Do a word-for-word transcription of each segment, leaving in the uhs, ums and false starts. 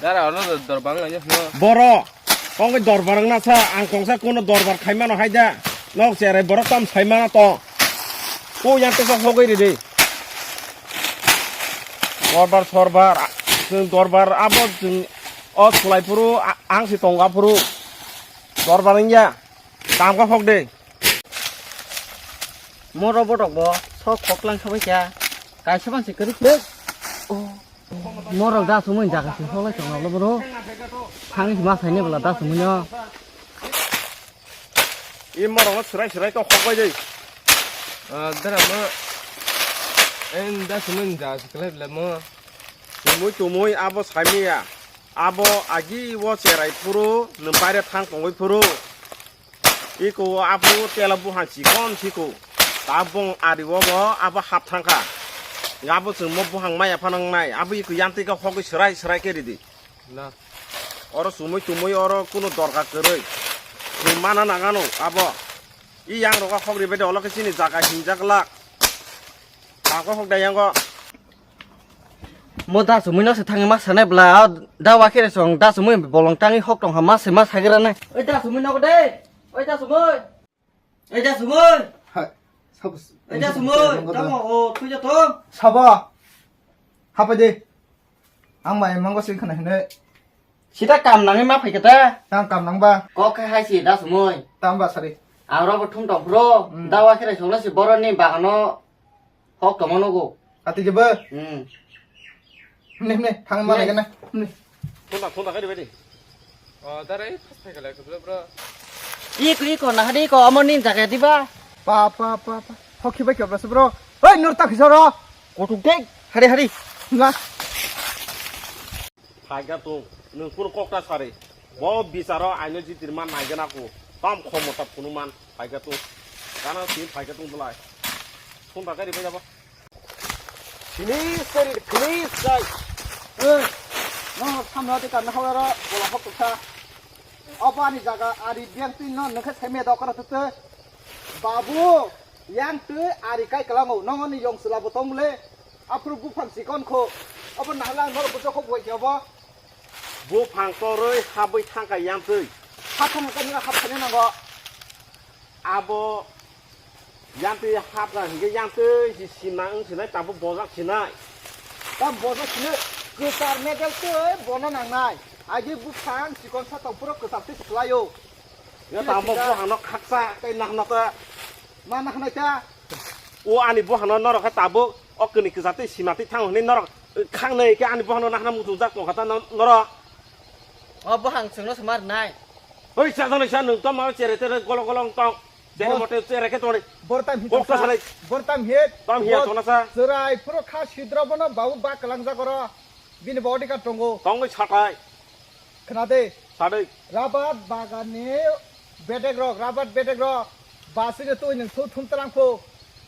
Dara ono do-, dorbar wnglainai phano. Boro, kongwi dorbar wngna sa, ang kongsa kuno dorbar khaimano hai da. Nok cherai borok tam saimano to. Ko yang tesa hogwi ridi. Dorbar sorbar, a-, chwng dorbar abo chwng o Solaiphuru a-, ang si tongo aphuru. Dorbar wngya. Tamkha hok de. Moro botok bo sok khoklang sabai kya. Kaisa ban se kwrwi khe. Oh. Morok da sumui jaga se hoklai tong nalo boro. Thangwi ma saine bwla da sumui no. I morok no surai surai to hok bai dei. Ah, dara mo. En da sumui jaga se kwlai bwla mo. Tumui tumui abo saimiya. Abo agi wo cherai phuru, nwng baire thang tongwi phuru. Iko o aphuru tela buphang chikon siko. Ta bong ari o bo abo hap thangkha. Abo chwng mo buphang maya phano wngnai. Abo iko yantwi khe hogwi swrai swrai khe ridi. Na. Oro sumui tumui oro kuno dorkar kwrwi. Chwng mana nangano abo. I yang rogo hok ribai de olo khe chini jaga hinjak lak. Tako hok da yango. Mo da sumui no se thangwi ma sanai bwla, o da wa khe song da sumui bolong tangwi hok tong ha ma se ma sagira nai. Oi da sumui no de. Oi da sumui. Oi da sumui. Hai. Sabo. Oi da sumui. Tamo o thui ja to. Sabo. Hapa de. Ang mai mango sing khana hene. Sita kam nangwi ma phai kata. Tang kam nang ba. Kok khai hai si da sumui. Tam ba sari. Ang robo thum tong bro. Hmm. Da wa khe song no si boroni bagano. Hok tongma nogo. Ati kebo? Hmm. Himni, himni, thangwi ma lai gana. Himni. Thunda, thunda kari bedi. Oh, dara, eh, pas thai kala, kebla, bro. Iko, iko, nahari iko, omo ni jaga diba? Pa, pa, pa, pa. Hok khibai kebla se, bro. Oi, nur ta khisa ro. Kotuk dek. Hari, hari. Na. Phaikha tung, nwng kunu kokta sari. Bo bicharo aino jitirma naigena ku. Tam khomota phunuman phaikha tung. Gana si phaikha tung belai. Phone rakha ribai jabo. Finish kari, finish kai. Eh, no, samno de kan hawara bola hok kha. Obo ani jaga, ari biang twi no nokhe saimaya dokra tete. Babu, yang twi ari kai kalango, nongoni yong sela bo tong le. Aphuru buphang sikon kho. Obo nahlang nor bujo kho boi khe obo. Buphang torwi habwi thangkha yang twi. Hathang ka nira hap thani nango. Abo yang twi hap na hingke yang twi si simna wng sinai tabo bojak sinai. Tam bojak sinai kwchar medal twi bono nangnai. Agi buphang sikon sa tong puro kwchar twi si kwlaio. Ya tamo buphang no khaksa tei nahna ta. Ma nahna ta. O ani buphang no norok khe tabuk o kwnwi kwchar twi simna twi thang hwnwi norok khang nai khe ani buphang no nahna muchung jak tong kha ta no-, norok. O buphang chwngno se mar nai. Hoi sa jani sa nwng tamo chere tere golo golo wng tong. Chere mote chere khe tong. Bortam hit. Kokta salai. Bortam hit. Tam hiya tongna sa. Chwrai phuru kha sidro bono babu ba kwlangjak oro. Bini body card tongo. Tongwi satai. Khna de. Sadai. Rabat bagan ni bedek rok, rabat bedek rok. Basini twi nwng thu thum trang phu.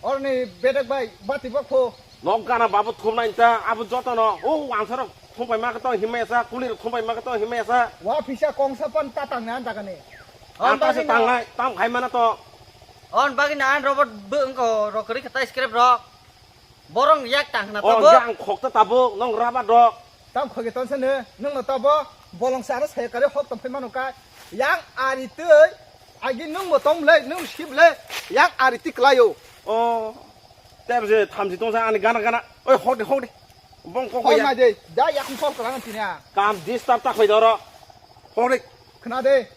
Orni bedek bai bati bok phu. Nok gana babu thumnai ta abo jotono. O wansarok thumpai ma khe to himai sa, kulir thumpai ma khe to himai sa. Wa phisa kongsa pan ta tang na dagani. Ang ta se tangnai, tam khai mana to. On bagini an robot bwngko rok kwrwi khe tai scrap rok. Borok yak tang khna tabuk. O yang khok ta tabuk, nong rabat rok. Tam khoge tonsa ne, nwng no tabo bolong sara saya kare hok tong phai manu ka. Yang ari twi, agi nwng bo tong le, nwng sib le, yang ari twi klaio. O, tebse thamsi tongsa ani gana gana. Oi, hok de, hok de. Bong kok ya. Hok ma de, da yak khum kok lang tini a. Kam disturb ta khoi doro. Hok de. Khna de,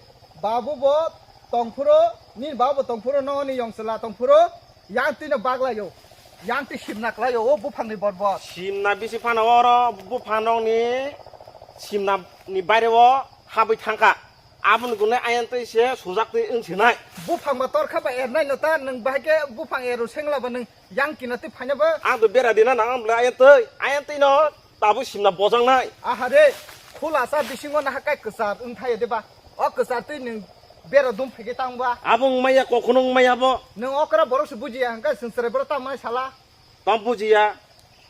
babu bo tongphuru, nini babu bo tongphuru, nongni yong chwla tongphuru, yang twi no baglaio. Yang twi simna klaio, o buphang ni bot bot. Simna bisi phano oro buphang nongni simna ni baire o habwi thangkha. Aboni gunai ayang twi se sujak twi wng sinai. Buphang ba torkha ba ernai no ta, nwng bahai khe buphang eru sengla ba nwng yang kina twi phaina ba. Ang to bera dina nang ang bwle ayang twi, ayang twi no tabuk simna bojaknai. Aha re, khula sa bisingo na hakai kwchar wng thaya de ba. O kwchar twi nwng bera dum phai khe tang ba. Abo wng maya, kokhono wng maya bo. Nwng okra borok se bujiya hwnkhe chwng chwrai borok tamo sala. Tong bujiya,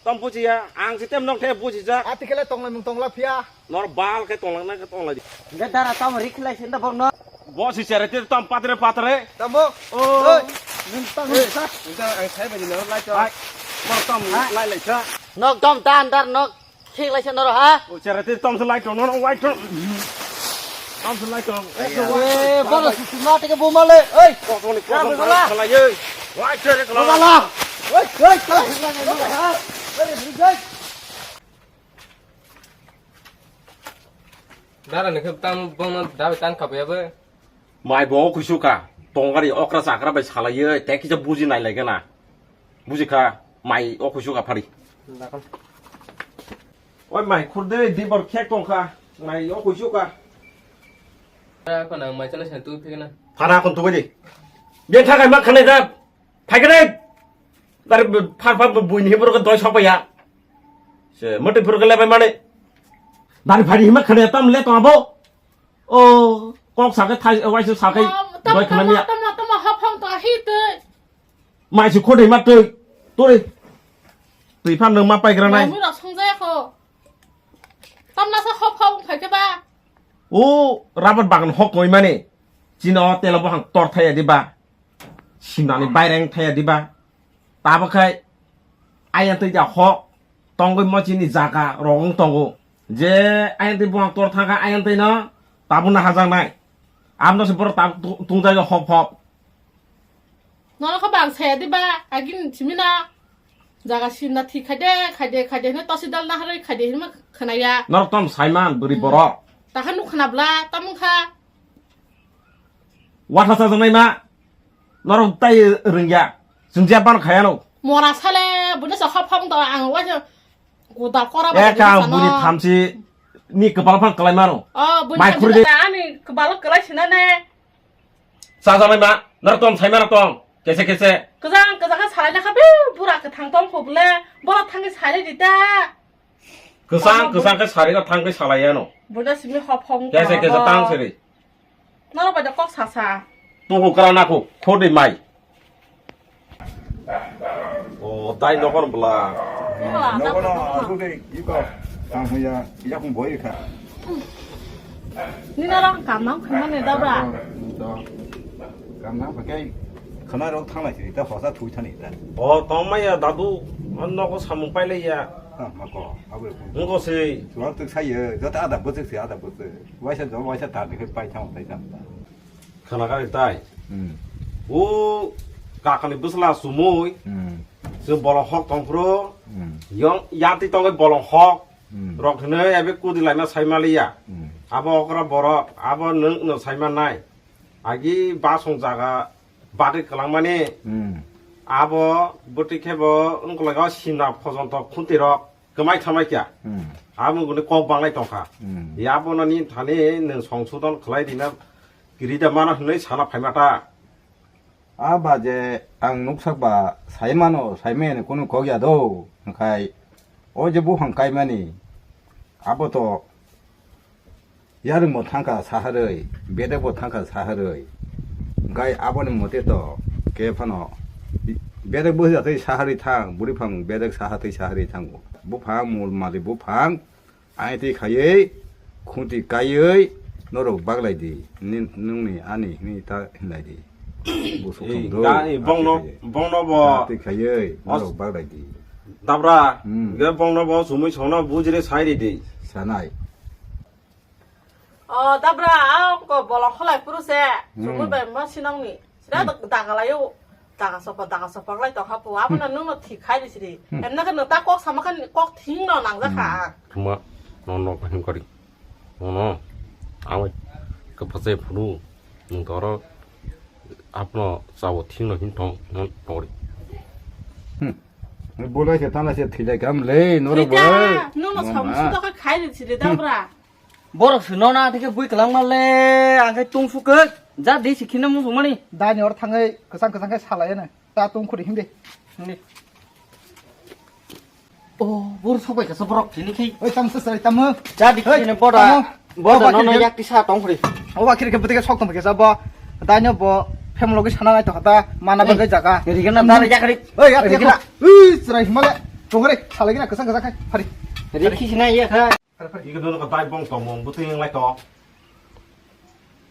tong bujiya, ang sitem nok the bujijak. Ati kele tongla mung tongla phiya. Nor bal khe tongla na khe tongla di. Hingke dara tamo rik khlai sinda borno. Bo si chere te tom patre patre. Tamo. Oh. Oi, nung tamo sa. Nung ang sai bani nor lai to. Hai. Mo tom lai lai sa. Nok tom tan dar nok. Khek lai se noro ha? O chara te tom se lai tong, no, no, wai tong. Tom se lai tong. Eh, bono si si ma te ke bo ma le. Oi. Kosong ni kosong kala ye. Wai chara kala. Kala. Oi, oi, kala. Dara ni khub tam bono dawi tan kap ya be. Mai bo kuisu ka. Tongari okra chakra bai salai ye. Te kisa buji nai lai gana. Buji kha. Mai o kuisu ka phari. Oi mai khurde dibor khek tong kha. Mai o kuisu ka. Ko nang mai chala sen tu phik na. Phara kon tu bai di. Bien thakai ma khanai da. Phai khanai. Dar phar phar buini hibor ko doi sok ya. Se mate phur ko le bai mane. Dar phari hima khanai tam le to abo. O kok sa ke thai wai se sa ke doi khanai ya. Tamo tamo hop hong to hi te. Mai se khodai ma twi. Tore. Twi phan nang ma pai gra nai. Mura song jaya ko. Tamna sa hop hop khai ke ba. O rabar bagan hok koi mane. Chino tela bo hang tor thaya di ba. Simnani baireng thaya di ba. Tabo khai ayang twi ja hok tongoi mo chini jaga rong tongo. Je ayang twi bo hang tor thang kha ayang twi no tabuna hajang nai. Amno se bor tab tung jai hop hop. Nono kha bang saya diba, agin simina. Jaga simna thik khaide, khaide, khaide hino tosi dal naharoi khaide hino khanaya. Norok tom saiman bwrwi borok. Taha nuk khanabla, tamung kha. Watha sa janai ma. Norok tai rwngya. Chwngya ban khaya no. Mora sale, bune sa hop hop to ang waisa. Godal kora ba. Eka ang buni thamsi ni kwbal phang kalai maro. Oh, buni mai khurdi. Ani kwbal kalai sinane. Chajalai ma, naro tong sai maro tong. Kese kese. Kwjang kwjang khe salai lekha be bura kwthang tong kho bole. Bora thangwi salai di ta. Kwsang kwsang khe sari no thangwi salai ano. Buna simi hop hop. Kese kese tang siri. Noro bai da kok sasa. Tuhu kra nako, khode mai. O, dai nokon bla. Nogo no, aku ke iko. Tang huya, iya kung boy ka. Ni na rang kam nang khama ne da bra. Kam nang pakai. Khana rok thang lai si, ta hosa thui thani ta. O, tong mai ya dadu, an nogo samung pai lai ya. Ha, mako, abu. Ngo se. Tuang tuk sai ye, jota ada bujik se, ada bujik. Waisa jom, waisa ta ni pai thang tai jam ta. Khana kari tai. Hmm. O kakani bwsla sumui. Hmm. Chwng bolong hok tongphuru. Hmm. Yong yati tongwi bolong hok. Hmm. Rok hinwi abi kudi laima saimaliya. Hmm. Abo okra borok, abo nwng no saimanai. Agi basong jaga bati kwlangmani. Hmm. Abo bwtwi khebo wngkulago sina phojonto khunti rok. Kwmai thamai kya? Hmm. Abo guni kok banglai tongkha. Hmm. Yabono ni thani nwng songsodon khlai rina kirida mano hinwi sana phaima ta. A ba je ang nuksak ba sai mano, sai mano kunu kok ya do. Hwnkhe o je buphang kaimani abo to Yarwngbo thangkha saharwi, bedekbo thangkha saharwi. Gai aboni mote to khe phano bedekbo hwjatwi saharwi thang, bwrwi phang bedek sahatwi saharwi thango. Buphang mul mali buphang aitwi khaiwi, khuti kaiwi norok baglai di, ni-, nungni ani hwnwi ta hinlai di. Busuk Ei, thong do, da, ei, bongno, aitwi khaiwi. Bongno bo. Aitwi khaiwi, Os-, norok baglai di. Dabra, Hmm. ge bongno bo sumui songno bujire sai ri di. Sanai. O, dabra, a, ko bolong kholai puru se. Hmm. Sumui bai ma sinong ni. Sida Hmm. da-, daga lai o. Daga sopa, daga sopa lai tong hapu. Abo na Hmm. nung no thik khai di sidi. Hmm. Em na ka nung ta kok sama kan kok thing no nang ja kha. Hmm. Thuma, no, no, ka him kari. No, no. Awa, ka pase phuru. Nung toro. Apno sawo thing no him thong, no, tori. Hmm. Bolai se tana se thilai kam le, no ro Thita, bo. nung no No, sam ma. Sudo ka khai di sidi, Hmm. dabra. Borok se nona thike bui kwlangma le, ang khai tungsuk khe, ja di si khina musuk mani. Dai ni or thangai kwchang kwchang khai salai ne. Ta tung khuri himdi. Himdi. O, bor sok bai kasa borok tini khai. Oi, tam se sai tam. Ja di Hei, khina boda, tamo. Boda Boba nono kiri yak tisa tong khuri. O ba kiri ke butike sok tong kesa bo. Dai no bo family logi sana nai to khata, mana Ei, bagwi jaga. Ri gana dara yak ri. Oi, ya Ri gana. Ui, serai himale. Tong re, salai gina kwchang kwchang khai. Hari. Ri khi sina ya kha. Iko dono ka dai bong tong mong butui yang lai to.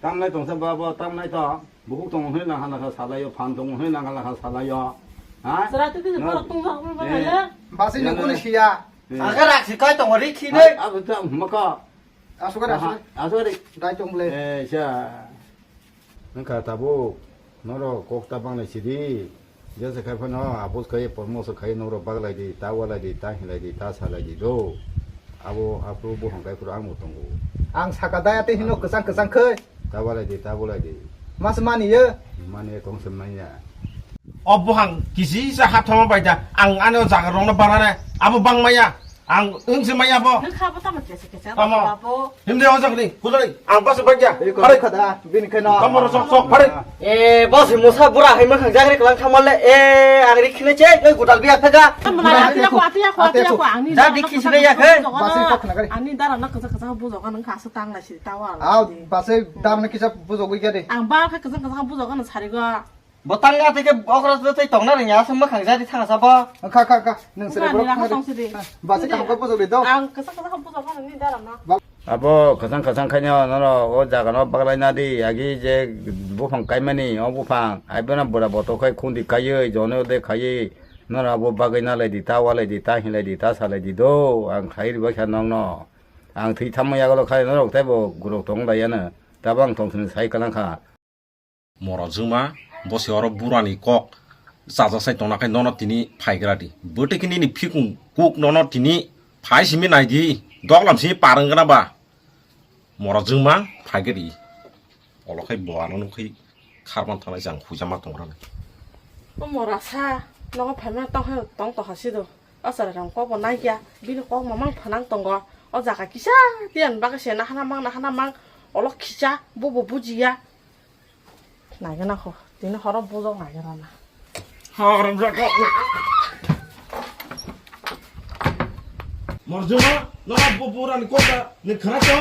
Tam nai tong sa ba ba tam nai to. Buhuk tong hoi nang hala kha salai yo, phan tong hoi nang hala kha salai yo. Ha? Sera tu tu No. Borok tong sa ko ba Eh. ya. Basi ni kuni siya. Aga rak si kai tongo ri khi nei. Abo ta moko. Asukari, asukari. Asukari. Dai tong ble. Eh, sa. Nangkha tabuk, norok kok ta banglai sidi. Jesa khai phano, apos khai, pormoso khai, norok baglai di, ta walai di, ta hinlai di, ta salai di do. Abo, aphuru buphang kai phuru ang bo tongo. Ang saka daya te hino kwchang kwchang khai. Ta walai di, ta bolai di. Mas mani ye? Mani ye tong se manya. O buphang kisi sa ha thoma bai da, ang ano jaga rong na banane, abo bang maya. Ang wng se maya bo. Nang kha bo tamo kesa kesa. Tamo. Babo. Himde o jagni, kudari, ang bas bagya. Ei, kore. Pare. Khada, bini khe no. Tamo ro sok sok, pare. Eh, bas musa bura hai makhang jagri kalang thamal le. Eh, ang ri khine che, oi gudal biya phega. Tamo na, atiya ko, atiya ko, atiya ko, angni. Ja dara dikhi na sine ya khe. Basi kok na gari. Angni dara na kasa kasa bujo ka nang kasa tang la si tawal. Aw, basi dara na kisa bujo gwi gade. Ang ba kha kasa kasa bujo ka nang sari go. Bo tang ya tei ke okra tei tongna ring ya, aswk mwkhang jadi thang sa bo. Kha, kha, kha. Nwng sere borok nang tong sidi. Basi kaham khe bujok di do. Ang kasa kasa bujok kha nini dara na. Abo kwchang kwchang khaino nono o jaga no baglai na di, agi je buphang kaimani o buphang, ai bono bura boto khai khundi kaiwi, jono de khaiwi, nono abo bagwi na lai di, ta walai di, ta hinlai di, ta salai di do, ang khai ribai kha nokno. Ang thwi thamma yagulo khai norok tei bo gurok tong lai yano, tabang tong thwngwi sai kwlang kha. Moro jwngma, bo se oro burani kok chajak sai tongna khai nono tini phaigra di. Bwtwi khe nini phikung kuk nono tini phai simi nai di, doglam simi par wng gana ba. Moro jwngma phaigra di. Olo khai bo ano nung khai kharman thangnai jang huijama tong rani. O mora sa, nogo phaima tong hai tong to hasi do. O chwrai rang kok bo nai ya, bini kok mamang phanang tongo. O jaga kisa tiyan bagwi se nahana mang, nahana mang, olo kisa, bo bo bujiya. Naigana ho, tini horo bujok naigana na. Haram jaka. Morjuma, no bu buran kota, ni khana to.